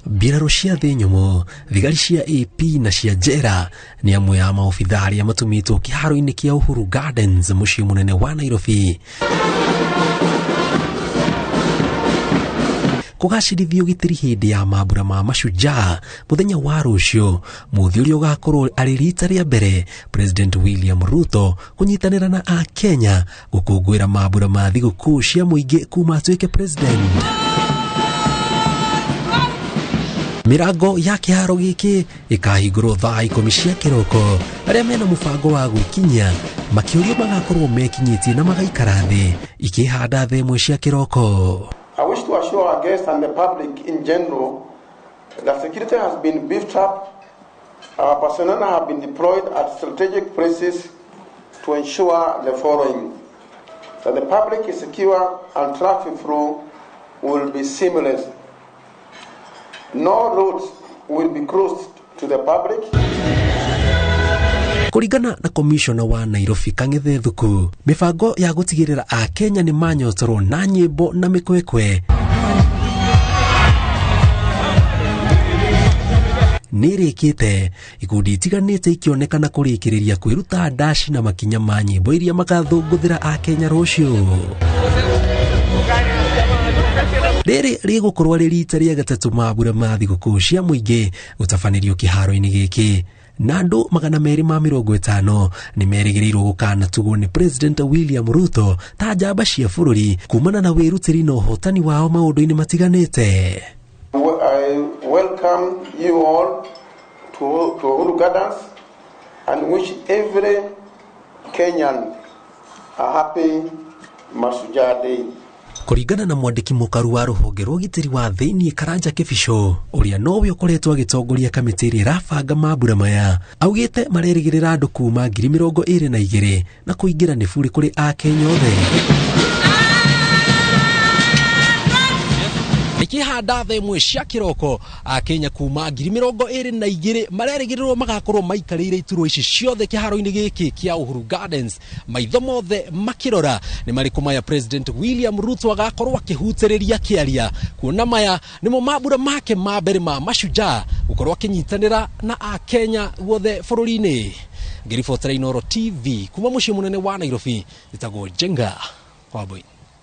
Mbirarũ cia thĩ nyũmũ, thigari cia AP na cia njera nĩ amwe a maobitha arĩa matũmĩtwo kĩharo-inĩ kĩa Uhuru Gardens mũciĩ mũnene wa Nairobi kũgacĩrithia ũgitĩri hĩndĩ ya mambura ma Mashujaa mũthenya wa rũciũ, mũthĩ ũrĩa ũgakorwo arĩ rita rĩa mbere President William Ruto kũnyitanĩra na Akenya gũkũngũĩra mambura ma thigũkũ cia mũingĩ kuma atuĩke president. Mĩrango ya kĩharo gĩkĩ ĩkahingũrwo thaa 10 cia kĩroko. Arĩa mena mũbango wa gwĩkinyia makĩũrio magakorwo mekinyĩtie na magaikara thĩ ikĩhanda thaa 1 cia kĩroko. I wish to assure our guests and the public in general that security has been beefed up. Our personnel have been deployed at strategic places to ensure the following: that the public is secure and traffic flow will be seamless. No roads will be closed to the public. Kũringana na komishona wa Nairobi Kang'ethe Thuku, mĩbango ya gũtigĩrĩra Akenya nĩ manyotorwo na nyĩmbo na mĩkwekwe nĩ ĩrĩkĩte, ikundi itiganĩte ikĩonekana kũrĩkĩrĩria kwĩruta ndaci na makinya ma nyĩmbo iria makathũngũthĩra Akenya rũciũ. Rĩrĩ rĩgũkorwo rĩ rita rĩa gatatũ mambura ma thigũkũ cia mũingĩ gũtabanĩrio kĩharo-inĩ gĩkĩ, na andũ 250 nĩ merĩgĩrĩirwo gũkanatugwo nĩ President William Ruto ta njamba cia bũrũri kumana na wĩrutĩri na ũhotani wao maũndũ-inĩ matiganĩte. I welcome you all to Uhuru Gardens and wish every Kenyan a happy Mashujaa Day. Kũringana na mwandĩki mũkaru wa rũhonge rwa ũgitĩri wa thĩiniĩ Karanja Kĩbico, ũrĩa nowe ũkoretwo agĩtongoria kamĩtĩ ĩrĩa ĩrabanga mambura maya, augĩte marerĩgĩrĩra andũ kuma 22,000 na kũingĩra nĩ burĩ kũrĩ Akenya othe. Ikĩhanda thaa 1 cia kĩroko, Akenya kuma 22,000 marerĩgĩrĩrwo magakorwo maikarĩire iturwa ici ciothe kĩharo-inĩ gĩkĩ kĩa Uhuru Gardens, maitho mothe makĩrora nĩ marĩkũ maya President William Ruto agakorwo akĩhutĩrĩria kĩaria, kuona maya nĩmo mambura make ma mbere ma Mashujaa gũkorwo akĩnyitanĩra na Akenya guothe bũrũri-inĩ. Ngĩribotera Inooro TV kuma mũciĩ mũnene wa Nairobi, njĩtagwo Njenga Wambui.